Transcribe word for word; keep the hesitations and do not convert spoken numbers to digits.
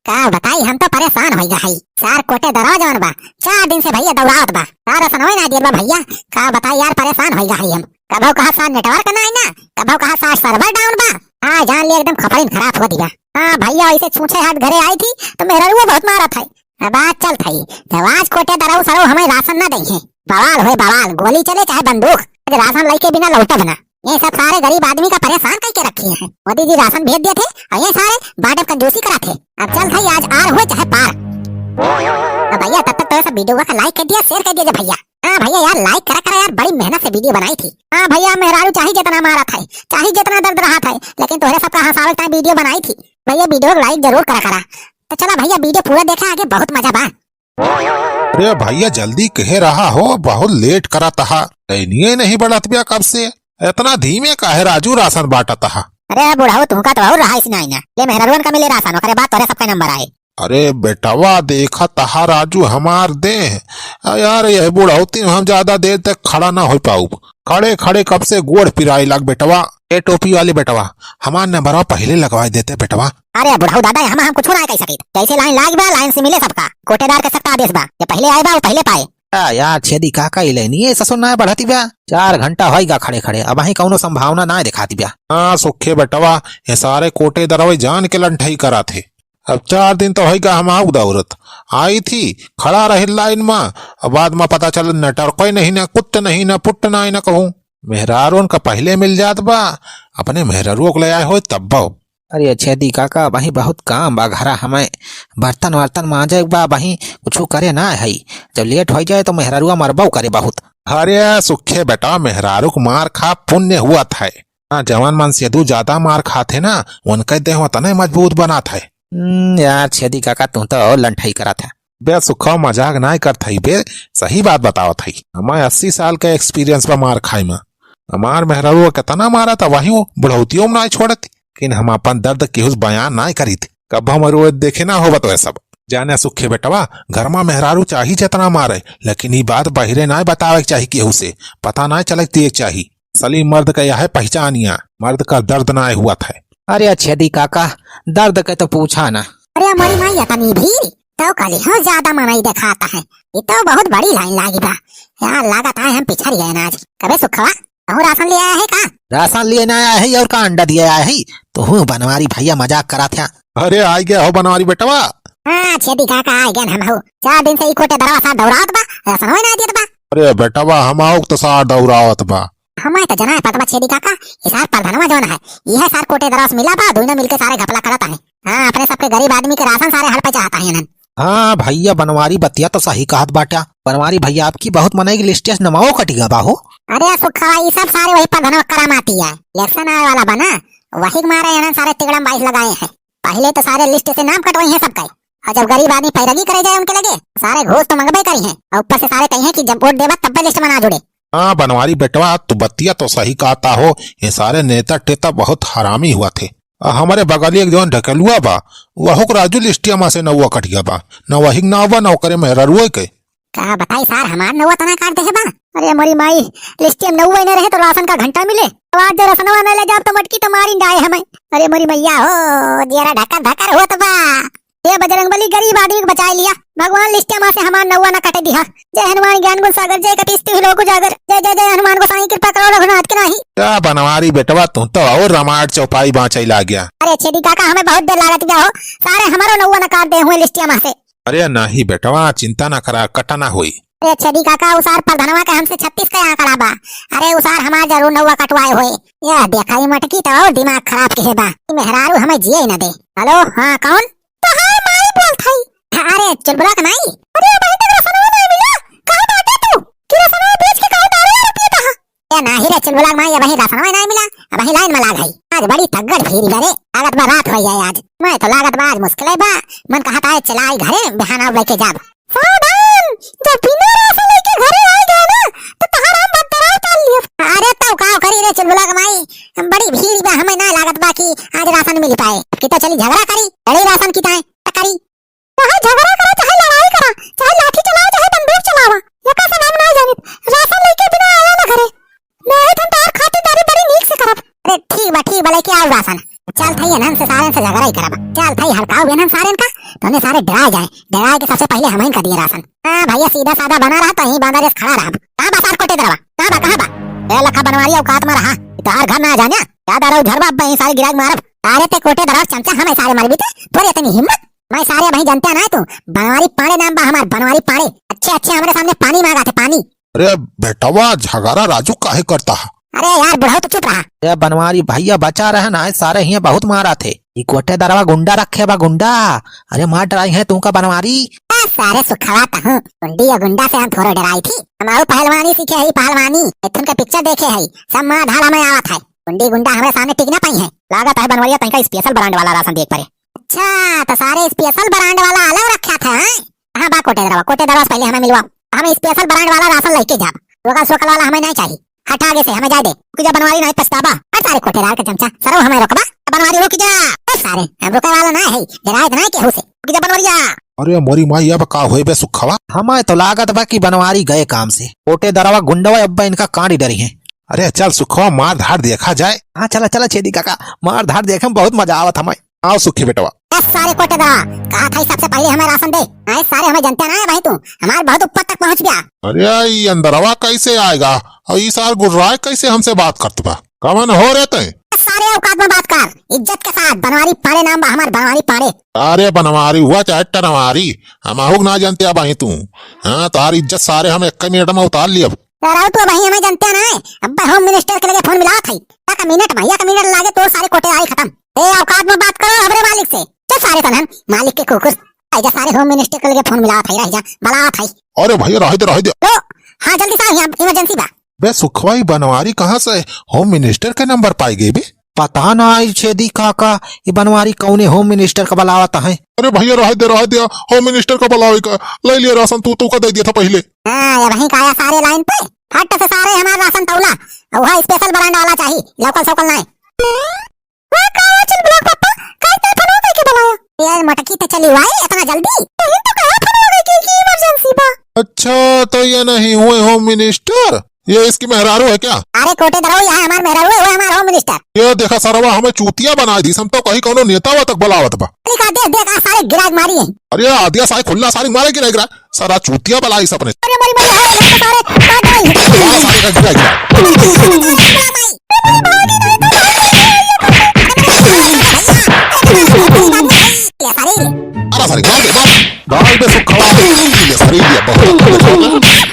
का बताई, हम तो परेशान होइ गा हई। सार कोटेदरवा जवन बा, चार दिन से भइया दौड़ावत बा, सार रसनवे ना दियत बा भइया। का बताई यार, परेशान होइ गा हई हम। कभउ कहा सार network नाई ना, कभउ कहा सार server down बा। हाँ, जान लिया एकदम खपरिन खराब होइ दिया। हाँ भइया, वइसे छूछे हाथ घरे आई थी तो मेहररुआ बहुत मारत है। अब आज चलत हई, जब आज कोटेदरऊ सरऊ हमें राशन ना देइहैं, बवाल होए बवाल, गोली चले चाहे बंदूक, आज राशन लइके बिना लौटब ना। ये सब सारे गरीब आदमी का परेशान कइके रखिहैं। मोदी जी राशन भेज दिए थे और ये सारे बांटब कंजूसी कराथे। अब चलत हई, आज आर होए चाहे पार। अब भइया तब तक तो ये सब video का like कर दिया, share कर दिया जे भइया। हाँ भइया यार, like करा करा यार, बड़ी मेहनत से video बनाई थी। हाँ भइया, मेहरारू चाही जितना मारत है, चाही जितना दर्द रहत है, लेकिन तोहरे सबका हंसावे के ताईं video बनाई थी। भइया video को like जरूर करा करा। तो चला भइया, video पूरा देखा, आगे बहुत मजा बा। अरे भइया, जल्दी कहे रहा हो, बहुत late करत हा, लाइनिये नहीं बढ़त बिया कब से। इतना धीमे काहे राजू राशन बांटत हा? अरे बुढ़ऊ, तुहका तो और रहा इसी नाई ना। ले मेहररुअन का मिले राशन, ओकरे बाद तोरे सबका number आए। अरे बेटवा, देखत हा राजू हमार देह। आ यार, यह बुढ़ौती में हम ज्यादा देर तक खड़ा ना होइ पाउब। खड़े खड़े कब से गोड़ पिराए लाग बेटवा। ए टोपी वाले बेटवा, हमार नंबरवा पहिले लगवाए देते बेटवा। अरे बुढ़ऊ दादा, हम, हम कुछ ना कह सकित। जैसे लाइन लाग बा, लाइन से मिले सबका। कोटेदार के सख्त आदेश बा, जे पहिले आए बा, वो पहिले पाए। आ यार छेदी काका, ई लाइनिये ससुर ना बढ़त बा। चार घंटा होइगा खड़े खड़े, अबहीं कौनो संभावना ना देखात बा। हाँ सुखे बेटवा, ये सारे कोटेदरवे जान के लंठई कराथे। अब चार दिन तो होइगा हम आउर दौरत। आई थी, खड़ा रही लाइन मा, अब बाद मा पता चल network नहीं ना, कुत्त नहीं ना, पुट्ट नहीं ना कहूँ। मेहरारून का पहिले मिल जात बा, अपने मेहरारुओ को ले आए होए तब्बो। अरे छेदी काका, अबहीं बहुत काम बा घरा हमें, बर्तन वर्तन मांजे के बा, अबहीं कुछु करे ना है। जब late होइ जाए तो मेहरारुआ मरबो करे बहुत। अरे सुखे बेटा, मेहरारू को मार खा पुण्य हुआ था। हाँ, जवान मन से दू ज्यादा मार खाथे ना, उनके देह उतने मजबूत बनात है। हम्म, यार छेदी काका, तू तो और लंठई करत है। बे सुखा, मजाक नाय करत हई बे, सही बात बतावत हई। हमार अस्सी साल का experience बा मार खाए में। हमार मेहरारू केतना मारा था, वही वो बुढ़ौतियों में नाय छोड़त। लेकिन हम अपन दर्द केहू से बयान नाय करीत। कब हम रोए देखे ना होबत वह सब। जाने सुखे बेटवा, घर में मेहरारू चाही जितना मारे, लेकिन ई बात बहिरे नाय बतावे के चाही केहू से, पता नाय चले के चाही। असली मर्द का यह पहचानिया, मर्द का दर्द ना हुआ था। अरे छेदी काका, दर्द के तो पूछा ना। अरे मोरी माई, इतनी भीड़ तो कली हो ज्यादा मनई देखाता है। ये तो बहुत बड़ी लाइन लागी बा। यार लागत है हम पिछड़ गए ना आज। कबे सुखवा, कहूँ राशन ले आया है का? राशन लिए ना आया है और का अंडा दिए आया है? तो हूँ बनवारी भैया मजाक करा था। अरे आ गया हो बनवारी बेटवा। हाँ छेदी काका, आ गया हम हो। चार दिन से ई कोटेदरवा सार दौड़ावत बा, राशन होए ना देत बा। अरे बेटवा, हम आओ तो सार दौड़ावत बा। हमारे तो जना है पता बा छेदी काका, ये सार प्रधानवा जौन है, ये है सार कोटेदरवा से मिला बा, दोनों मिलके सारे घपला करत है। हाँ, अपने सबके गरीब आदमी के राशन सारे हड़पे चाहता है इन्हन। हाँ भैया, बनवारी बतिया तो सही कहत बाटा। बनवारी भैया, आपकी बहुत मनई के लिस्टिया से नमाओ कटिगा बा हो। अरे सुखवा, ये सब सारे वही प्रधानवा करामाती है। इलेक्शन आवे वाला बा ना, वही के मारे इन्हन सारे तिगड़म बाईस लगाए हैं। पहिले तो सारे लिस्ट से नाम कटवाई हैं सबके, और जब गरीब आदमी पैरवी करे जाए उनके लगे, सारे घूस तो मंगबे करी हैं, और ऊपर से सारे कही हैं कि जब वोट देबा तब्बे लिस्ट में ना जुड़े। हाँ बनवारी बेटवा, तू बतिया तो सही कहता हो, ये सारे नेता टेता बहुत हरामी हुआ थे। आ, हमरे बगली एक जौन ढकेलुआ बा, वहू के राजू लिस्टिया में से नौवा कटिया बा, न वही के नाव बा, न ओकरे मेहररुआ के। का बताई सार, हमार नौवा तना काट देहे बा। अरे मोरी माई, लिस्टिया में नौवा न रहे तो राशन का घंटा मिले। अब आज जो रसनवा न ले जाब तो मटकी तो मारिन डाए हमें। अरे मोरी मैया हो, जियरा ढकर ढकर होत बा। हे बजरंग बली, गरीब आदमी के बचाए लिया। भगवान लिस्टिया में से हमार नौवा न कटे दिहा। जय हनुमान ज्ञान गुण सागर, जय कपीस तिहुँ लोक उजागर। जय जय जय हनुमान गोसाई, कृपा करो रघुनाथ के नाही। का बनवारी बेटवा, तू तो और रामायण चौपाई बाँचै लाग्या। अरे छेदी काका, हमें बहुत देर लागत गया हो, सारे हमारो नौवा न काट दे हुए लिस्टिया में से। अरे नाही बेटवा, चिंता ना करा, कटा ना होई। अरे छेदी काका, उ सार प्रधनवा के हमसे छत्तीस का आंकड़ा बा। अरे उ सार हमार जरूर नौवा कटवाए होए। यह देखा, ई मटकी तो और दिमाग खराब के बा। ई मेहरारू हमें जिए ही ना दे। हेलो, हाँ, कौन? तोहार माई बोलत हई। अरे चुलबुला के माई। अरे भाई, तक रसनवा नहीं मिला। कहाँ बाटे तू? कि रसनवा बेच के कहाँ दारू वारू पियत हा? ए नाही रे चुलबुला के माई, अबहीं रसनवा नहीं मिला, अबहीं लाइन में लाग हई। आज बड़ी तगड़ भीड़ बा रे, लागत बा रात होइ जाए आज। मैं तो लागत बा आज मुश्किल बा, मन कहत है चलाई घरे, बिहान आउ लेके जाब। सावधान, जब बिना राशन लेके घरे आए गए ना, तो तोहार हम भद्दरा उतार लियो। अरे तो का करी रे चुलबुला के माई, बड़ी भीड़ बा, हमें ना लागत बा कि आज राशन मिल पाए। कि तो चली झगड़ा करी, लड़ी राशन की ताए, तो करी। चाहे झगड़ा करा, चाहे लड़ाई करा, चाहे लाठी चलावा, चाहे बंदूक चलावा, एका से नाम ना जानित। राशन लेके बिना आया ना घरे। नहीं तो हम तोहार खातिरदारी बड़ी नीक से करब। अरे ठीक बा, ठीक बा, लेके आओ राशन। चल थई एनन से, सारेन से झगड़ा ही करब। चल थई हड़काओ एनन सारेन का, तोहने सारे डेराए जाए, डेराए के सबसे पहिले हमहिन का दिए राशन। हाँ भइया, सीधा साधा बना रहा, तो यहीं बांदा जस खड़ा रहा। कहाँ बा सार कोटेदरवा? कहाँ बा, कहाँ बा? ए लखा बनवारी, औकात में रहा, तोहार घर ना आ जाने। याद आ रहा उधर बा, अब यहीं सारे गिराक मारब। अरे ते कोटेदरवा चमचा, हम सारे मरबी ते, तोरे इतनी हिम्मत? मैं सारे अबहीं जनते ना तू, बनवारी पांड़े नाम बा हमार, बनवारी पांड़े। अच्छे अच्छे हमरे सामने पानी मांगा थे, पानी। अरे बेटवा, झगड़ा राजू काहे करता है? अरे यार बुढ़ऊ, तो चुप रहा। अरे बनवारी भइया, बचा रहे ना, सारे हियाँ बहुत मारा थे। ई कोटेदरवा गुंडा रखे बा, गुंडा। अरे मार डराई है तुमका बनवारी। ए सारे सुखवा कहूँ, गुंडी या गुंडा से हम थोड़ो डराई थी। हम आऊ पहलवानी सीखे हई, पहलवानी। एथुन के पिक्चर देखे हई, सब मार धाड़ हमें आवत है। गुंडी गुंडा हमरे सामने टिक ना पाई है। लागत है बनवरिया तनिका स्पेशल ब्रांड वाला राशन देख परे। अच्छा, तो सारे स्पेशल ब्रांड वाला अलग रखा था, हैं? कहाँ बा कोटेदरवा? कोटेदरवा से पहिले हमें मिलवा, हम स्पेशल ब्रांड वाला राशन लेके जाब। लोकल सोकल वाला हमें नहीं चाहिए, हट आगे से, हमें जाए दे। रुक जा बनवारी, नहीं पछताबा। अरे सारे कोटेदार का चमचा, सरऊ हमें रोकबा? बनवारी रुक जा। अरे सारे, हम रुके वाला ना है, डराए ना केहू से। रुक जा बनवरिया। अरे मोरी माई, अब का होए बे सुखवा? हमें तो लागत बा कि बनवारी गए काम से। कोटेदरवा गुंडवा अब्बा इनका कांडी डरी है। अरे चल सुखवा, मार धाड़ देखा जाए। हाँ चला चला छेदी काका, मार धाड़ देखे में बहुत मजा आवत हमें। आओ सुखी बेटवा। ए सारे कोटेदरवा, कहा था सबसे पहिले हमें राशन दे। आए सारे, हमें जनते ना है भाई तू, हमार बहुत ऊपर तक पहुँच गया। अरे ई अंदरवा कैसे आएगा? और ई सार गुर्राए कैसे हमसे बात करत बा? कवन हो रे तै? ए सारे औकात में बात कर, इज्जत के साथ। बनवारी पांड़े नाम बा हमार, बनवारी पांड़े। अरे बनवारी हुआ चाहे टनवारी, हम आहुक ना जनते अब आई तू। हाँ, तोहार इज्जत सारे हम एक मिनट में उतार लियब। सरऊ तू अबहीं हमें जनते ना है, अब्बे होम मिनिस्टर के लगे फोन मिलावत है। एक मिनट में, एक मिनट लागे तो सारे कोटेदारी खत्म। ए औकात में बात करो हमरे मालिक से। चल सारे तनहन, मालिक के कुकुर। आइजा सारे होम मिनिस्टर के लगे फोन मिलावत है, रह जा, बुलावत है। अरे भइया रह दे, रह दे। लो, हाँ जल्दी से आओ, यहाँ इमरजेंसी बा। बे सुखवा, ई बनवारी कहाँ से होम मिनिस्टर के नंबर पाई गई बे? पता ना आई छेदी काका, ई बनवारी कौने होम मिनिस्टर का बुलावत है। अरे भइया रह दे, रह दे, होम मिनिस्टर का बुलावे का, ले लिया राशन तू, तू का दे दिया था पहिले। हाँ, ये वहीं का आया सारे लाइन पे, फट से सारे हमार राशन तौला, और वह स्पेशल ब्रांड वाला चाहिए, लोकल सोकल नहीं। वो का हो चल ब्लॉक पापा, काहे ते फोन करके बुलाया? यार मटकी तो चली हुआ है इतना जल्दी? नहीं तो कहा फोन हो गई कि, कि इमरजेंसी बा। अच्छा, तो ये नहीं हुए होम मिनिस्टर? ये इसकी मेहरारू है क्या? अरे कोटेदरवा, यहाँ हमार मेहरारू है, वो हमार होम मिनिस्टर। ये देखा सरवा, हमें चूतिया बनाई दी, हम तो कहीं कौनो नेता वा तक बुलावत बा। लिखा देख, देख, आ सारे गिराक मारी है। अरे आदिया सारे खुल्ला सारे मारे गिरा गिरा, सारा चूतिया बुलाई सबने। अरे मरी मरी, अरे सारे, काट दे। सारे का गिरा गिरा। ले सारे। अरे सारे, मार दे, मार दे। डाल दे सुखवा। ले सारे, ये बहुत।